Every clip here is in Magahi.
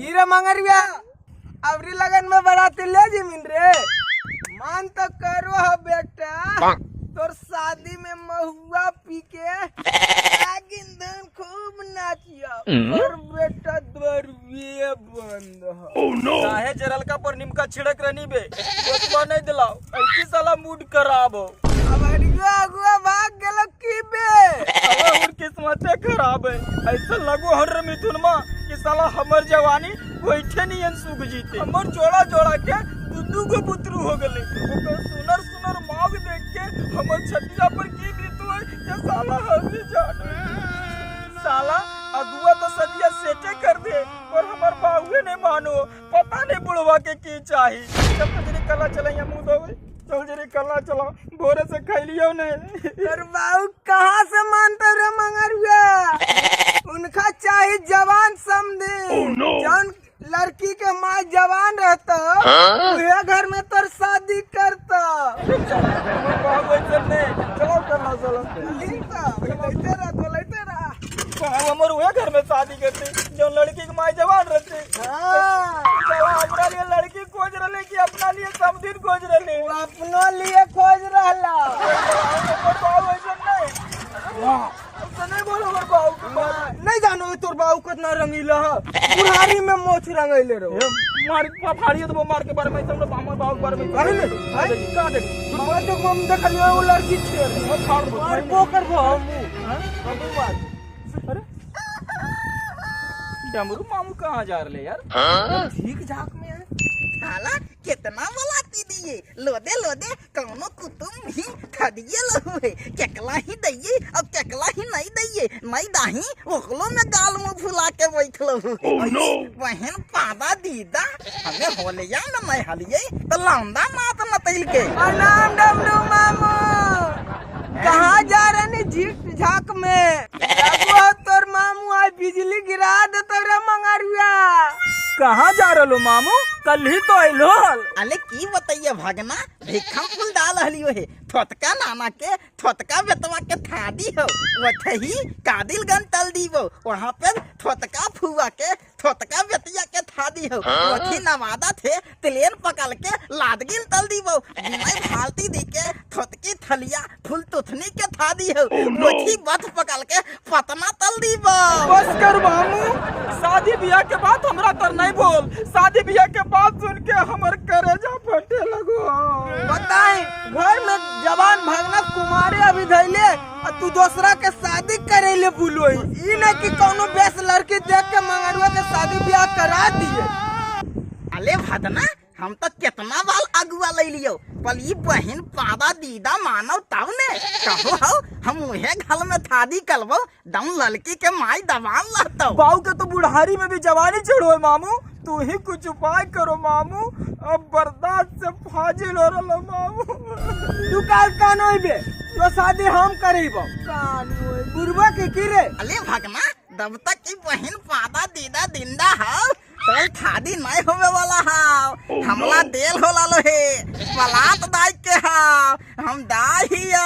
की रे मंगरिया अबरी लगन में बराती ले जिमिन रे। मान तो करो हो बेटा तोर शादी में महुआ पी के नागिन धुन खूब नाचिया और बेटा दरवे बंद हो। Oh no! काहे जरलका पर निमका छिड़क रहनी बे बतवा नहीं दिलाओ ऐसी साला मूड खराब हो। अब अड़ियो अगुआ भाग गेलो की बे। अब और किस्मते खराब है ऐसा लगो हर मिथुन मां कि साला हमर जवानी गोइठे नियन सूख जीते। हमर जोड़ा जोड़ा के दू गो बुतरू हो गले ओकर सुनर सुनर मांग देख के हमर छतिया पर की बीतू है ये साला हम ही जाने। साला अगुआ तो सदिया सेटे कर दे पर हमर बाहुए नहीं मानो पता नहीं बुढ़वा के की चाही। चल तो जरी कला चला मुंह धोवे चल जरी कला चला भोरे से खैलियो नहीं। तोर बाहु कहाँ से मानते रे मंगरुआ उनका चाही जवान समझे। Oh no! जौन लड़की के माँ जवान रहता उहे घर में तोर शादी करता। चलो करना चलो लेते रह हमर उहे घर में शादी करते जो लड़की के माँ जवान रहते। चलो हमरा लिए लड़की खोज रहे कि अपना लिए समधिन खोज रहे अपनो लिए खोज रहला। नहीं बोलो हमर बाबू के बात नहीं जानो तोर बाबू कितना रंगीला है बुढ़ारी में मोछ रंगैले रहो। मार फाड़िए तो मार के बारे में हमर बाबू के बारे में अरे नहीं का देख हमरा तो हम देखलियो वो लड़की छे हम फाड़ दो मार को करबो हम हम बात। अरे डमरू मामू कहाँ जा रहे यार ठीक झाक में है साला कितना बलाती दिए लोदे लोदे कौनो कुतुम ही खदिए लहु है केकला ही दइए अब केकला ही नहीं दइए नहीं दाही ओकलो में गाल मुंह फुला के बैठलो हु। Oh no! बहन पादा दीदा हमें होलिया में नहीं हलिए तो लौंदा मात मतैल के। प्रणाम डमरू मामू कहाँ जा रहे झीक झाक में। वो तोर मामू आज बिजली गिरा दे तोरे मंगरुआ। कहाँ जा रहे मामू कल ही तो आइलो। अले की बताइए भगना भिखम फूल डाल हलियो है थोतका नाना के थोतका बेतवा के थादी हो वही कादिलगंज तल दीबो वहाँ पे थोतका फुआ के थोतका बेतिया के थादी हो वही नवादा थे तिलेन पकड़ के लादगिन तल दीबो मैं फालती दी के थोतकी थलिया फूल तुथनी के थादी हो वही बथ पकड़ के पतना तल दीबो। बस कर मामू शादी ब्याह के बाद हमरा तर नहीं बोल शादी ब्याह के बात सुन के हमर करेजा फटे लगो। बताए घर में जवान भागना कुमारे अभी धैले और तू दूसरा के शादी करेले बुलोई ई न कि कोनो बेस लड़की देख के मंगरुआ के शादी ब्याह करा दिए। अले भदना हम तो कितना बाल अगुआ ले लियो पर ई बहन पादा दीदा मानव तब ने कहो हो हम उहे घर में थादी कलबो दम लड़की के माई दबान लहतो। बाऊ के तो बुढ़ारी में भी जवानी चढ़ो है मामू तू ही कुछ उपाय करो मामू अब बर्दाश्त से फाजिल हो रहा मामू। तू काल कान होइबे तो शादी हम करीबो कान होई बुढ़वा के की रे। अले भगना दब तक की बहन पादा दीदा दिंदा हो तोल थादी नहीं होवे वाला हाव। Oh, हमला no. देल होला लो हे पलात दाई के हाव हम दाई हिया।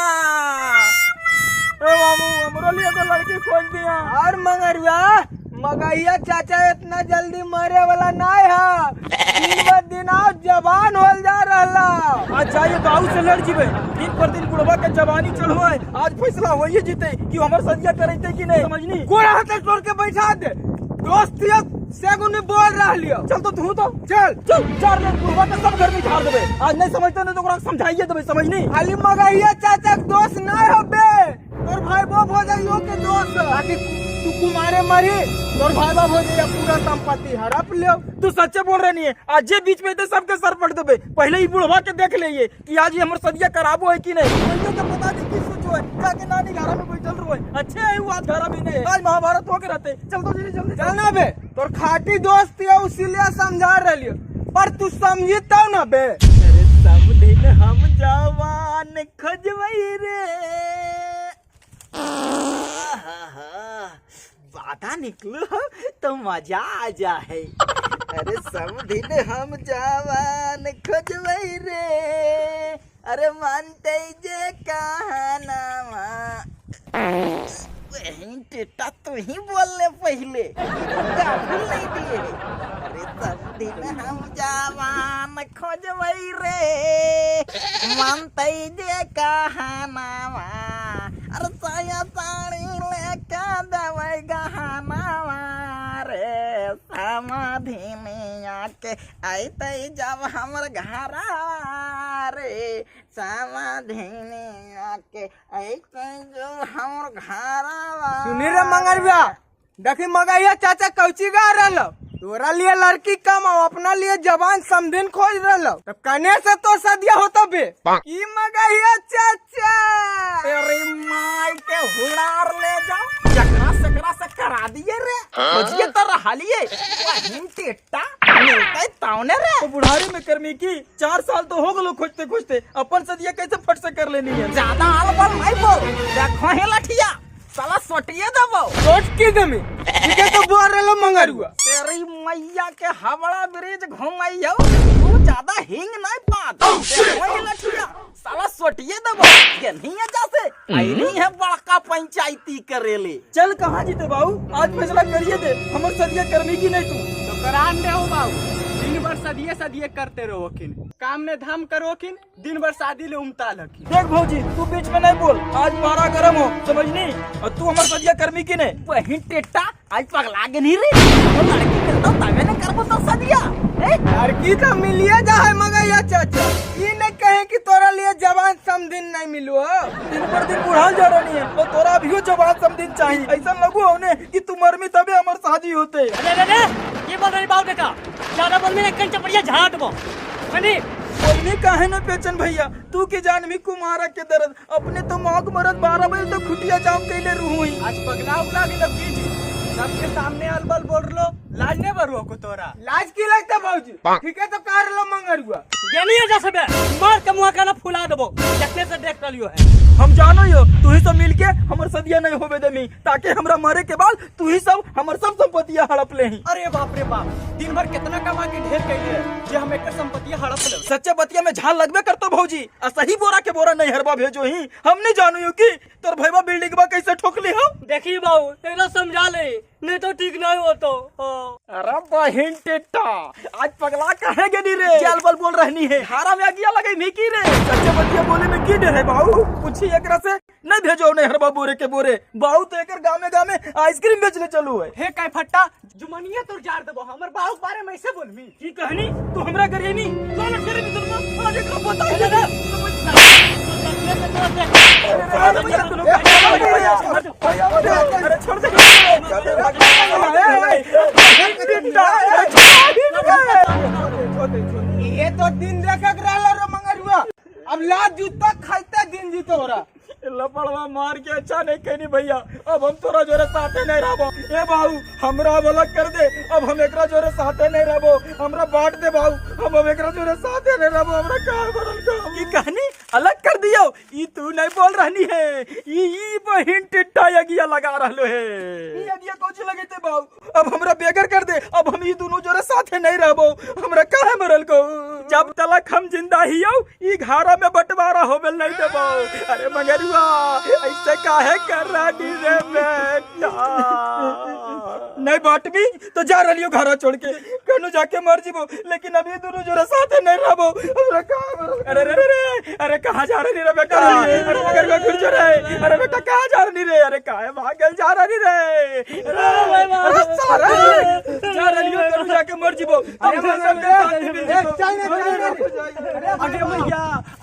ए मामू हमरो लिए तो लड़की खोज दिया। और मंगरुआ मगहिया चाचा इतना जल्दी मरे वाला नहीं है दिन ब दिन आओ जवान होल जा रहला। अच्छा ये बाबू से लड़ जीबे दिन पर दिन बुढ़वा के जवानी चढ़ो है आज फैसला होइए जीते कि हमर सदिया करैते कि नहीं समझनी। गोड़ा हाथ तोड़ के बैठा दे दोस्तिया से गुनी बोल रहा लियो। चल तो तू तो चल चल चार लोग बुढ़वा के सब घर में झाड़ देबे आज नहीं समझते नहीं तो ओकरा समझाइए देबे समझनी। खाली मगहिया चाचा के दोस्त नहीं होबे तोर भाई बाप हो जाइयो के दोस्त ताकि तू कुमारे मरी तोर भाई बाप हो जाइए पूरा संपत्ति हड़प लियो। तू सच्चे बोल रहे नहीं है आज जे बीच में सबके सर पट देबे पहले ही बुढ़वा के देख लिए कि आज ये हमर सदिया कराबो है कि नहीं। तो पता नहीं की सोचो है जाके नानी घर में बैठल रहो अच्छे है वो आज घर में नहीं आज महाभारत हो के रहते। चल तो जल्दी जल्दी चल ना बे तोर खाटी दोस्त है इसीलिए समझा रही पर तू समझी तब ना बे। अरे सब दिन हम जवान खोजबई रे बाधा निकलो तो मजा आ जाए। अरे सब दिन हम जवान खोजबई रे अरे मानते जे कहानावा वही टेटा तू ही बोल ले पहले काबुल नहीं दिए। अरे दिन हम जवान खोजबै रे, मानतै जे कहानावा, अरे साया साड़ी लेके देबै गहनावा रे, समाधिनिया के अइतै जब हमर घरवा रे, समाधिनिया के अइतै जब हमर घरवा। सुनी रे मंगरवा, देखी मगैया चाचा कौची गा रहलो, तोरा लिए लड़की कम और अपना लिए जवान समधिन खोज रहलो, तब कने से तो सदिया होतो बे की मगैया चाचा। अरे माई के हुड़ार ले जाओ, जकरा सकरा से करा दिए रे, खोजिए तो रहालिए वहीन टेट्टा मिलते तावने रे। तो बुढ़ारी में कर्मी की 4 साल तो हो गलो खोजते खोजते, अपन सदिया कैसे फट से कर लेनी है। ज्यादा आल बल नहीं बोल, देखो हे लठिया साला सोटिए देबो। सोच की दमी ठीक है तो बोल रहलो मंगरुआ। तेरी मैया के हावड़ा ब्रिज घुमाइयो, तू ज्यादा हिंग नहीं पात। देखो हे लठिया साला सोटिए देबो, गेन्ही जासे आईनी है बड़का पंचायती करेले। चल कहाँ जीते बाबू, आज फैसला करिए दे हमर सदिया कर्मी की नहीं तू तो करान दे हो बाबू। दिन भर सदिये सदिये करते रहोखिन, काम ने धाम करोखिन, दिन भर शादी ले उमता लखिन। देख भौजी तू बीच में नहीं बोल, आज पारा गरम हो समझनी, और तू हमर सदिया कर्मी की नहीं। वही टेट्टा आज पगला गेनी रे, वो लड़की मिलतो तबे ने करबो तो सदिया। लड़की तो मिलिए जा है मगैया चाचा, ई नहीं कहे कि तोरा लिए जवान समधिन नहीं मिलो। दिन पर दिन बुढ़ाल जा रही है और तोरा अभियो जवान समधिन चाहिए, ऐसा लगू होने कि तू मरमी तबे हमर शादी होते। अरे अरे ये बोल रही बाबू बेटा, ज्यादा बोल में कंचा बढ़िया झाड़ दबो। मनी बोलनी काहे न पेचन भैया, तू के जान भी कुमारा के दर्द, अपने तो मौक मरद 12 बजे तो खुटिया जाम कैले रुहुई। आज पगला उगला गेलो की जी, सबके सामने अलबल बोल लो, लाज ने बरुओ को तोरा। लाज की लगता भौजी, ठीक है तो कर लो मंगरुआ। गेनिया जा सबे मार के मुंह काना फुला दबो, देखने से देख लियो है। हम जानो यो तू ही सब मिल के हमर सदिया नहीं होवे देमी, ताकि हमरा मरे के बाद तू ही सब हमर सब संपत्तियां हड़प ले। अरे बाप रे बाप, दिन भर कितना कमा के ढेर कैले जे हम एकर संपत्ति हड़प ले। सच्चे बतिया में झाल लगबे करतो भौजी, आ सही बोरा के बोरा नहीं हरबा भेजो ही। हम नहीं जानो यो कि तोर भईवा बिल्डिंग बा कैसे ठोकली हो। देखी बाबू तेरा समझा ले, नहीं तो ठीक नहीं होतो। अरे बहिन टेट्टा आज पगला काहे गेनी रे, जाल बल बोल रहनी है, हारा में अगिया लगे मिकी रे। सच्चे बतिया बोले में की डर है बाबू, पूछी एकरा से नहीं भेजो नहीं हरबा बोरे के बोरे, बाबू तो एकर गामे गामे आइसक्रीम बेचले चलू है। हे काय फट्टा जुमनिया तोर जार देबो, हमर बाबू के बारे में ऐसे बोलमी की कहनी तू हमरा करियनी चल करे मित्र आज एकरा बता दे ना। अरे छोड़ दे, ये तो दिन देखक रहला रे मंगरुआ, अब ला जूता खाइते दिन जीतो हो रहा। लपड़वा मार के अच्छा नहीं कहनी भैया, अब हम तोरा जोरे साथे नहीं रहबो। ए बाबू हमरा वाला कर दे, अब हम एकरा जोरे साथे नहीं रहबो, हमरा बांट दे बाबू, हम एकरा जोरे साथे नहीं रहबो, हमरा का बरल का की कहानी अलग कर दियो। ई तू नहीं बोल रहनी है, ई बहिन टिट्टा यगिया लगा रहलो है, ई यगिया कोची लगेते बाबू, अब हमरा बेगर कर दे, अब हम ई दोनों जोरे साथे नहीं रहबो, हमरा काहे मरल को। जब तलक हम जिंदा हियो ई घारा में बंटवारा होबेल नहीं देबो। अरे मगरुआ ऐसे काहे कर रही रे बेटा, नहीं बांटबी तो जा रही हो घरा छोड़ के, कनो जाके मर जीबो, लेकिन अभी दोनों जोरा साथे नहीं रहबो, हमरा का। अरे रे रे अरे कहाँ जा रही रे बेटा, अरे मगरुआ घुर जो रे, अरे बेटा कहाँ जा रही रे, अरे काहे भागल जा रही रे, अरे सारा जा रही हो कनो जाके मर जीबो। अरे अरे भैया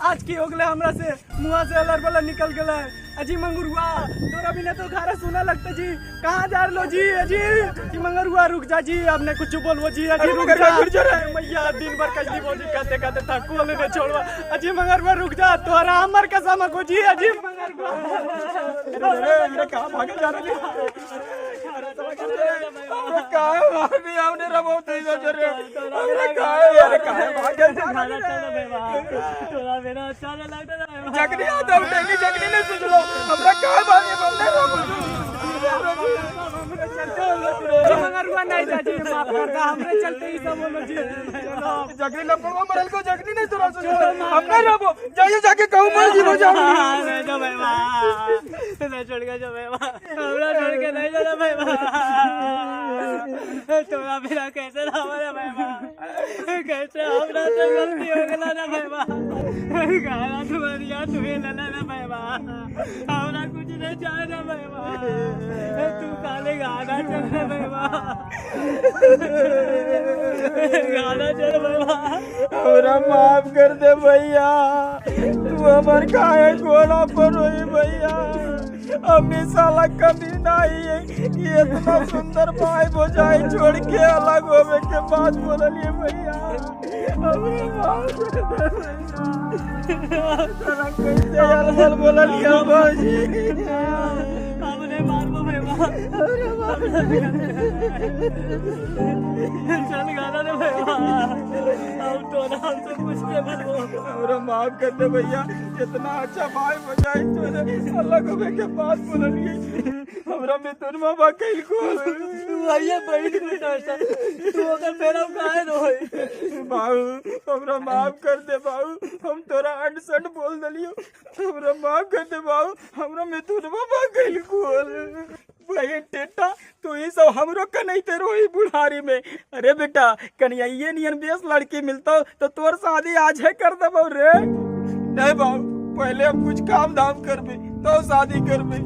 आज की हो गले हमरा से मुंह से अलर बलर निकल गले। अजी मंगरुआ तोरा बिना तो घारा सुना लगता जी, कहाँ जा रहो जी? अजी जी मंगरुआ रुक जा जी, अब ने कुछ बोलवो जी। अजी रुक जा मैया, दिन भर कजली बोजी कहते कहते थकू ने छोड़वा। अजी मंगरुआ रुक जा, तोरा हमर कसम को जी। अजी मंगरुआ अरे कहाँ भागे जा रही अरे काहे भाभी हमने रबो तेज जरे, अरे काहे अरे काहे भागे जा रही तोरा बिना अच्छा नहीं लगता। जगनी आता उठेगी, जगनी ने सुन लो हमरा काहे भाभी हमने रबो। मंगरुआ मंगरुआ नहीं जा जी, माफ कर दा, हमरे चलते ही सब बोलो जी। चलो जगनी लपड़वा मरल को जगनी नहीं तोरा से हम नहीं रहबो, जाइए जाके कहूं मर जीवो जाओ। नहीं जो भाई वाह, मैं छोड़ के जो भाई वाह, हमरा छोड़ के नहीं जाना भाई वाह, तोरा बिना कैसे रहो रे भाई वाह, कैसे हमरा से गलती हो गला ना भाई वाह, गाना तुम्हारी याद तुम्हें लला ना भाई वाह, हमरा कुछ नहीं चाहे ना भाई वाह, तू काले गाना चल रे भाई वाह, गाना चल भाई वाह। हमरा माफ कर दे भैया, तू हमार काहे घोड़ा पर रोई भैया, हमने साला कभी नहीं है कि इतना सुंदर भाई भौजाई छोड़ के अलग होवे के बाद बोलिए भैया, हमरा माफ कर दे भैया, साला कैसे अलग बोलिए भौजी, हमने मारबो भाई वाह, चल गाना रे भाई वाह, अब तो ना हमसे कुछ नहीं बोलबो। हमरा माफ कर दे भैया, इतना अच्छा भाई भौजाई छोड़े अलग होवे के बाद बोलिए, हमरा मिथुन बाबा कइल को तू आइए बैठ बेटा, तू अगर मेरा काहे रोई बाबू, हमरा माफ कर दे बाबू, हम तोरा अंड संड बोल दलियो, हमरा माफ कर दे बाबू, हमरा मिथुन बाबा कइल को भाई टेटा, तू ये सब हमरो कनैते रोई बुढ़ारी में। अरे बेटा कन्हैया नियन बेस लड़की मिलता तो तोर शादी आज है कर देबो रे। नहीं बाबू, पहले हम कुछ काम धाम करबे तो शादी करबे,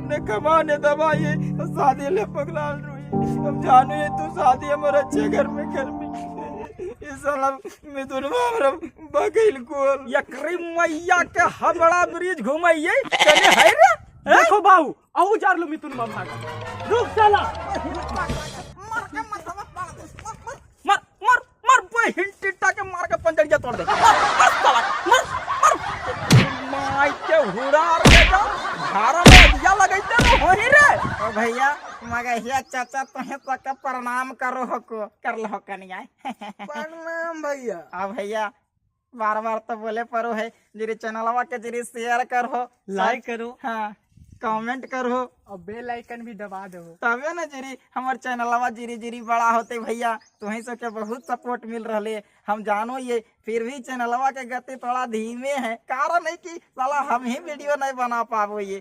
ने कमा ने दबाइए तो शादी ले पगलाल रोई, हम जानो ये तू शादी हमर अच्छे घर में करबी, इस साला मिथुनवा हमरा बगैल कोल यकरी मैया के हबड़ा ब्रिज घुमाइए कने है रे। देखो बाबू अहू जार लो मिथुन भाग, रुक साला, मर के मथवा पाड़ दे, मर मर मर मर मर बहिन टिट्टा के मार के पंजरिया तोड़ दे, मर मर साला मर मर माई के हुड़ा रे जा धारा में दिया लगैते रो होही रे। ओ भैया मगहिया चाचा तुहे तक प्रणाम करो हको कर लो कनिया। प्रणाम भैया। आ भैया बार बार तो बोले परो है, जरी चैनलवा के जरी शेयर करो, लाइक करो, हाँ कमेंट करो और बेल आइकन भी दबा दो, तबे ना जरी हमार चैनलवा जीरी जीरी बड़ा होते भैया। तुही सबके बहुत सपोर्ट मिल रहे, हम जानो ये, फिर भी चैनलवा के गति थोड़ा धीमे है, कारण है कि साला हम ही वीडियो नहीं बना पाबो ये।